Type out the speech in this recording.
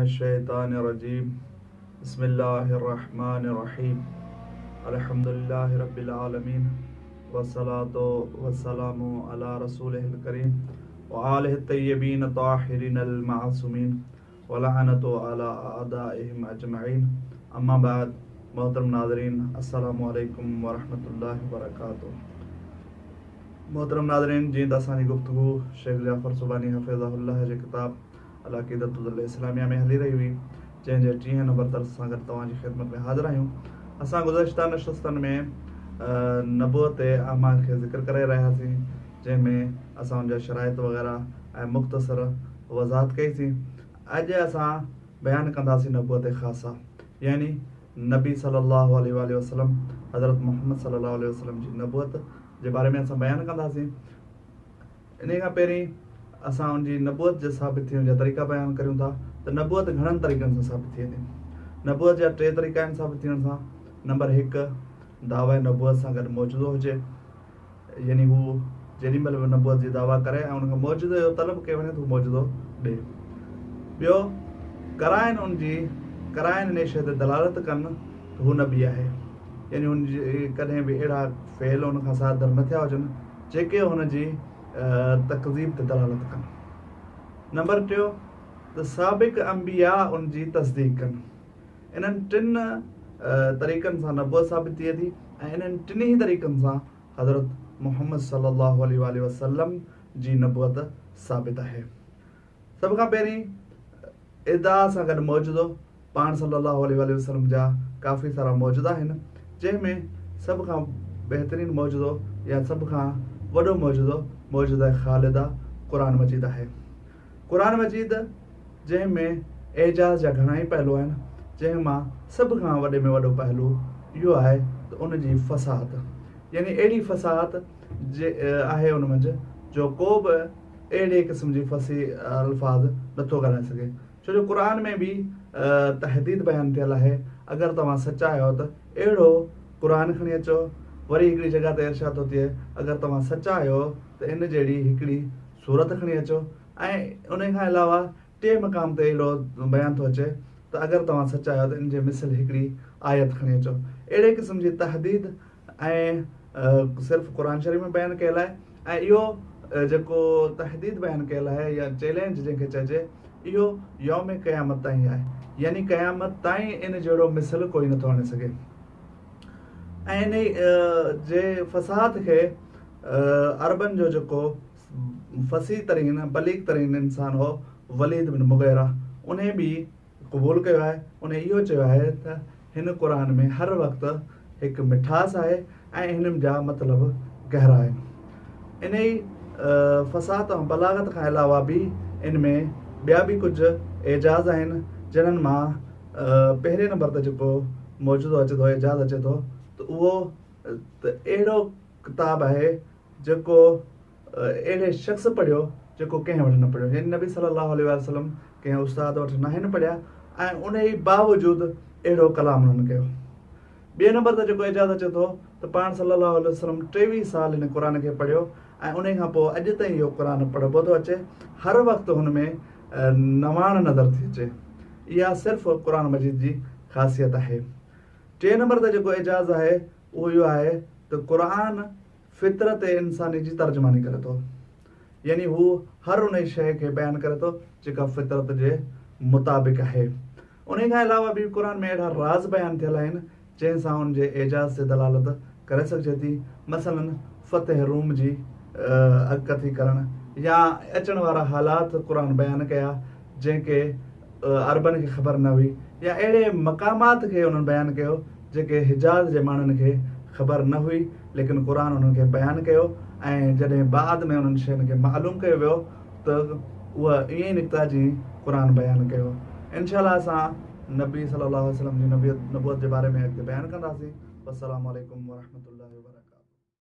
الشيطان الرجيم بسم الله الرحمن الرحيم الحمد لله رب العالمين والصلاة والسلام على رسوله الڪريم وآله الطيبين الطاهرين المعصومين ولعنة على اعدائهم اجمعين اما بعد محترم ناظرين السلام عليڪم ورحمة الله وبرڪاته محترم ناظرين جيئن ته اسان جي گفتگو شيخ جعفر سبحاني حفظه الله جي ڪتاب العقيدة الاسلاميه ۾ هلي رهي هئي جنهن جي ٽيهين نمبر درس سان گڏ توهان جي خدمت ۾ حاضر آهيون. اسان گذشته نشستن ۾ نبوت عامه کي ذڪر ڪري رهياسين جنهن ۾ اسان ان جا شرائط وغيره ۽ مختصر وضاحت ڪئي سين. اڄ اسان بيان ڪنداسين نبوت خاصه يعني نبي صلي الله عليه واٰله وسلم حضرت محمد صلي الله عليه وسلم جي نبوت جي باري ۾ اسان بيان ڪنداسين. انهيء کان پهرين اسان ان جي نبوت جي ثابت ٿيڻ جا طريقا بيان ڪريون ٿا ته نبوت گهڻن طريقن سان ثابت ٿئي ٿي. نبوت جا ٽي طريقا آهن ثابت ٿيڻ سان. نمبر هڪ، دعويٰ نبوت سان گڏ معجزو هجي يعني هو جيڏي مهل به نبوت جي دعويٰ ڪري ۽ ان کان معجزي جو طلب ڪيو وڃي ته هو معجزو ڏئي. ٻيو، قرائن ان جي قرائن انهيء شيء تي دلالت ڪن ته هو نبي آهي يعني هن جي ڪڏهن به اهڙا فعل ان کان صادر نه ٿيا هجن جيڪي هن جي تڪذيب تي دلالت ڪن. نمبر ٽيون ته سابق انبياء ان جي تصديق ڪن. انهن ٽن طريقن سان نبوت ثابت ٿئي ٿي ۽ انهن ٽنهي طريقن سان حضرت محمد صلي الله عليه واٰله وسلم جي نبوت ثابت آهي. سڀ کان پهرين ادعا سان گڏ معجزو، پاڻ صلّي اللّٰه عليه واٰله وسلّم جا ڪافي سارا معجزا آهن، جنهن ۾ سڀ کان بهترين معجزو يا سڀ کان وڏو معجزو معجزه خالده قرآن مجيد آهي. قرآن مجيد جنهن ۾ اعجاز جا گهڻائي پهلو آهن، جنهن مان سڀ کان وڏي ۾ وڏو پهلو اهو آهي ته ان جي فصاحت يعني اهڙي فصاحت جي آهي ان منجهه جو ڪو به اهڙي قسم جي فصيح الفاظ نٿو ڳالهائي سگهي. ڇو جو قرآن ۾ به تهديد بيان ٿيل آهي، اگر توهان سچا آهيو ته اهڙو قرآن کڻي اچو، وري هڪڙي جڳهه تي ارشاد ٿو ٿئي، اگر توهان سچا آهيو ته ان جهڙي هڪڙي سورت کڻي اچو ۽ انهي کان علاوه ٽئين مقام تي اهڙو بيان ٿو اچي ته اگر توهان سچا آهيو ته ان جي مثل هڪڙي آيت کڻي اچو. اهڙي قسم جي تهديد ۽ صرف قرآن شريف ۾ بيان ڪيل آهي ۽ اهو جيڪو تهديد بيان ڪيل آهي يا چئلينج جنهن کي چئجي اهو يوم قيامت تائين آهي يعني قيامت تائين ان جهڙو مثل ڪوئي نٿو آڻي سگهي ۽ انهي جي فصاحت کي عربن جو جيڪو فصيح ترين بليغ ترين انسان هو وليد بن مغيره انهي به قبول ڪيو آهي، ان اهو چيو آهي ته هن قرآن ۾ هر وقت هڪ مٺاس آهي ۽ هن جا مطلب گهرا آهن. انهي فصاحت ۽ بلاغت کان علاوه به ان ۾ ٻيا به ڪجهه اعجاز آهن، جنھن مان پهرين نمبر تي جيڪو معجزو اچي ٿو، اعجاز اچي ٿو ته اهو ته اهڙو ڪتاب آهي جيڪو اهڙي شخص پڙهيو جيڪو ڪنهن وٽ نه پڙهيو يعني نبي صلي الله عليه وسلم ڪنهن استاد وٽ ناهن پڙهيا ۽ انهي باوجود اهڙو ڪلام انهن ڪيو. ٻئي نمبر تي جيڪو اعجاز اچي ٿو ته پاڻ صلي الله عليه وسلم 23 سال هن قرآن کي پڙهيو ۽ انهي کان پوء اڄ تائين اهو قرآن پڙهبو ٿو اچي هر وقت هن ۾ نواڻ نظر ٿي اچي اها صرف قرآن مجيد جي خاصيت آهي. ٽئين نمبر تي جيڪو اعجاز آهي اهو اهو آهي ته قرآن فطرت انساني جي ترجماني ڪري ٿو يعني هو هر انهي شيء کي بيان ڪري ٿو جيڪا فطرت جي مطابق آهي. انهي کان علاوه به قرآن ۾ اهڙا راز بيان ٿيل آهن جنهن سان ان جي اعجاز تي دلالت ڪري سگهجي ٿي مثلاً فتح روم جي اڳڪٿي ڪرڻ يا اچڻ وارا حالات قرآن بيان ڪيا جنهن کي عربن کي خبر نه هئي يا اهڙي مقامات کي انهن بيان ڪيو جيڪي حجاز جي ماڻهن کي خبر نه هئي ليڪن قرآن انهن کي بيان ڪيو ۽ جڏهن بعد ۾ انهن شين کي معلوم ڪيو ويو ته اهي ائين ئي نڪتا جيئن قرآن بيان ڪيو. انشاء الله اسان نبي صلي الله عليه وسلم جي نبوت جي باري ۾ اڳتي بيان ڪنداسين. والسلام عليڪم ورحمة الله وبرڪاته.